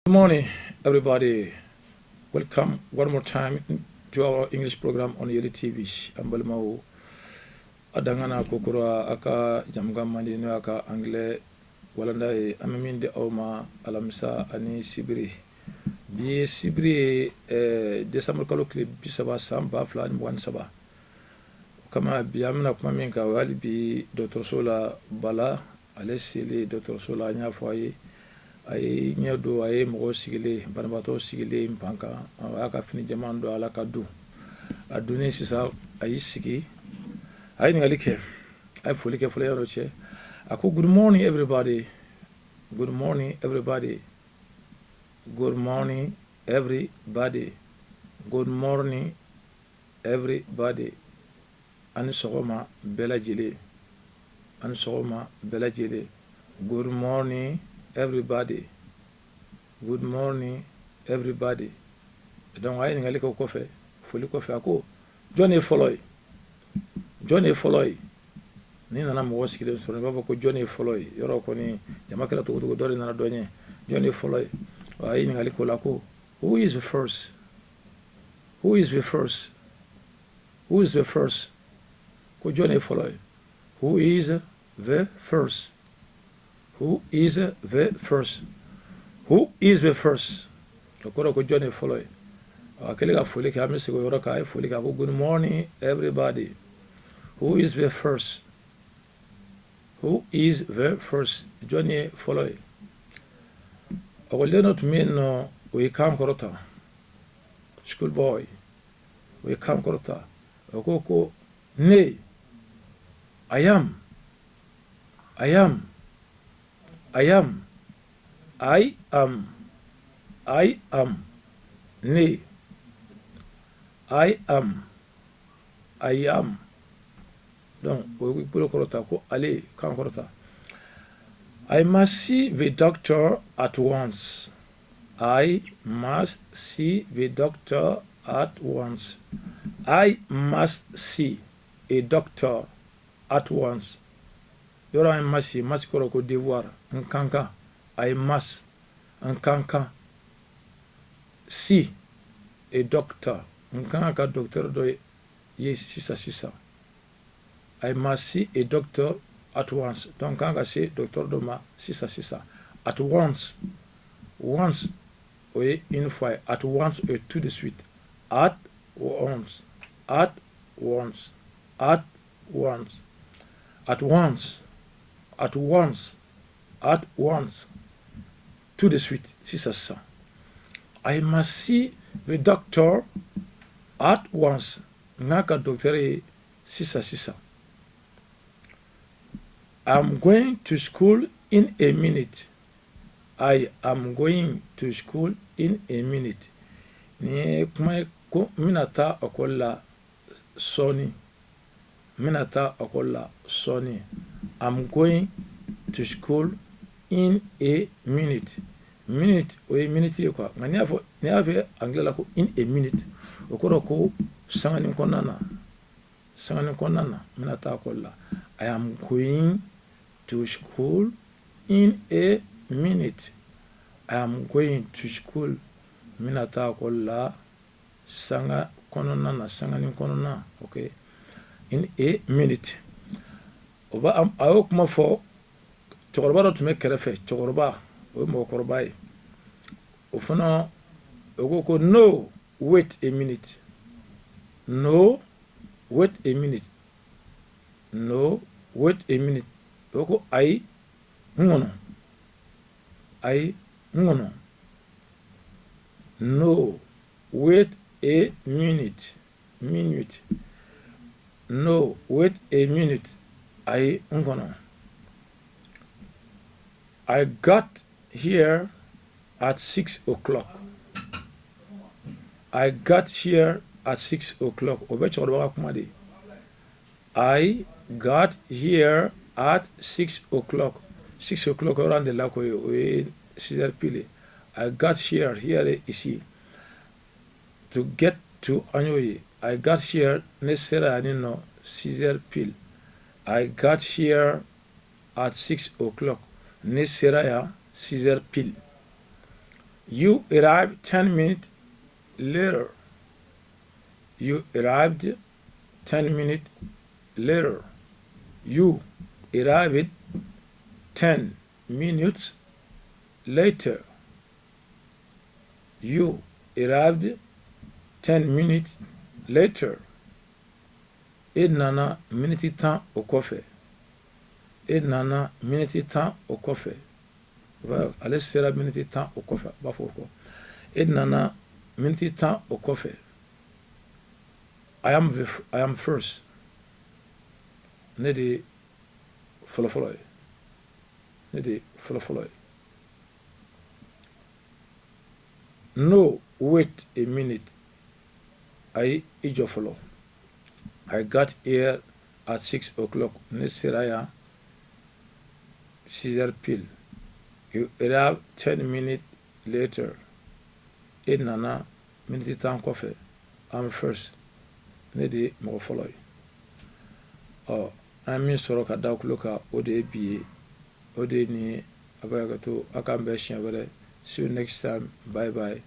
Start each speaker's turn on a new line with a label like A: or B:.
A: Good morning, everybody. Welcome one more time to our English program on Yeli TV. An balimaw, a dangana kokura a ka jamukan mandi, n'o y'a ka anglais walanda ye, an bɛ min di aw ma alamisa ani sibiri. Bi ye sibiri ye, décembre kalo tile 30, san 2023. O kama, bi an bɛna kuma min kan, o hali bi dɔgɔtɔrɔso la. Bala ale selen dɔgɔtɔrɔso la, an y'a fɔ a ye, a ye ɲɛ don, a ye mɔgɔw sigilen, banabaatɔ sigilen pan kan, a y'a ka fini jɛman don ala ka don. A donnen sisan, a y'i sigi, a ye ɲininkali kɛ, a ye foli kɛ fɔlɔ yɔrɔ cɛ. A ko: "Good morning, everybody. Good morning, everybody. Good morning, everybody. Good morning, everybody." Ani sɔgɔma bɛɛ lajɛlen, ani sɔgɔma bɛɛ lajɛlen. Good morning, everybody. Good morning, everybody. Donc a ye ɲininkali kɛ o kɔfɛ, foli kɔfɛ, a ko: "Jɔn ye fɔlɔ ye? Jɔn ye fɔlɔ ye?" N'i nana mɔgɔ sigilen sɔrɔ, i b'a fɔ ko: "Jɔn ye fɔlɔ ye?" Yɔrɔ kɔni jama kɛra cogo cogo, dɔ de nana dɔ ɲɛ. Jɔn ye fɔlɔ ye? A ye ɲininkali k'o la ko: "Who is the first? Who is the first? Who is the first?" Ko jɔn ye fɔlɔ ye? Who is the first? Who is the first? Who is the first? O kɔrɔ ko jɔn ye fɔlɔ ye? A kɛlen ka foli kɛ, an bɛ segin o yɔrɔ kan. A ye foli kɛ, a ko: "Good morning, everybody. Who is the first? Who is the first?" Jɔn ye fɔlɔ ye? Ɔkɔliden dɔ tun bɛ yen nɔ, o ye kan kɔrɔta, school boy, o ye kan kɔrɔta, o ko ne, "I am. I am. I am. I am. I am." Ne, "I am. I am." Donc o ye bolo kɔrɔta ko ale kan kɔrɔta. "I must see the doctor at once. I must see the doctor at once. I must see a doctor at once." Yɔrɔ an ye must, must kɔrɔ ko devoir, n kan kan. I must, n kan kan, see a doctor, n kan ka docteur dɔ ye sisan sisan. I must see a doctor at once. Donc kan ka se docteur dɔ ma sisan sisan. At once, once o ye une fois ye, at once o ye tout de suite. At once, at once, at once, at once, at once, at once, tout de suite, sisan sisan. I must see the doctor at once. N k'a ka docteur ye sisan sisan. I'm going to school in a minute. I am going to school in a minute. Nin ye kuma ye ko n bɛna taa ekɔli la sɔɔni, n bɛna taa ekɔli la sɔɔni. I'm going to school in a minute. Minute o ye minute ye quoi, nka n'i y'a fɔ anglais la ko in a minute, o kɔrɔ ko sanganin kɔnɔna na, sanganin kɔnɔna na, n bɛna taa ekɔli la. I am going to school in a minute. I am going to school, n bɛna taa ekɔli la sanga kɔnɔna na, sanganin kɔnɔna. Ok, in a minute. O ba, a y'o kuma fɔ, cɛkɔrɔba dɔ tun bɛ kɛrɛfɛ. Cɛkɔrɔba, o ye mɔgɔkɔrɔba ye, o fana o ko: "No, wait a minute. No, wait a minute. No, wait a minute." O ko: "Ayi, n kɔnɔ. Ayi, n kɔnɔ." No, wait a minute, minute. No, wait a minute. Ayi, n kɔnɔ. I got here at 6 o'clock. I got here at 6 o'clock. O bɛ cɛkɔrɔba ka kuma de. I got here at 6 o'clock. 6 o'clock, yɔrɔ an delila k'o ye, o ye 6 heures pile. I got here, here, ici. To get to, an y'o ye. I got here, ne sera yan ni nɔ 6 heures pile. I got here at 6 o'clock. Ne sera yan 6 heures pile. You arrived 10 minutes later. You arrived 10 minutes later. You arrived 10 minutes later. You arrived 10 minutes later. E nana miniti 10 o kɔfɛ. E nana miniti 10 o kɔfɛ. Ale sera miniti 10 o kɔfɛ, a b'a fɔ o kɔ. E nana miniti 10 o kɔfɛ. I am first. Ne de fɔlɔfɔlɔ ye. Ne de fɔlɔfɔlɔ ye. No, wait a minute. Ayi, i jɔ fɔlɔ. I got here at 6 o'clock. Ne sera yan 6 heures pile. You arrived 10 minutes later. E nana miniti 10 kɔfɛ. I'm first. Ne de ye mɔgɔ fɔlɔ ye. Ɔ, an min sɔrɔ ka da tulo kan, o de ye bi ye, o de ye nin ye. A bɛ hakɛ to, a k'an bɛn siɲɛ wɛrɛ. See you next time. Bye bye.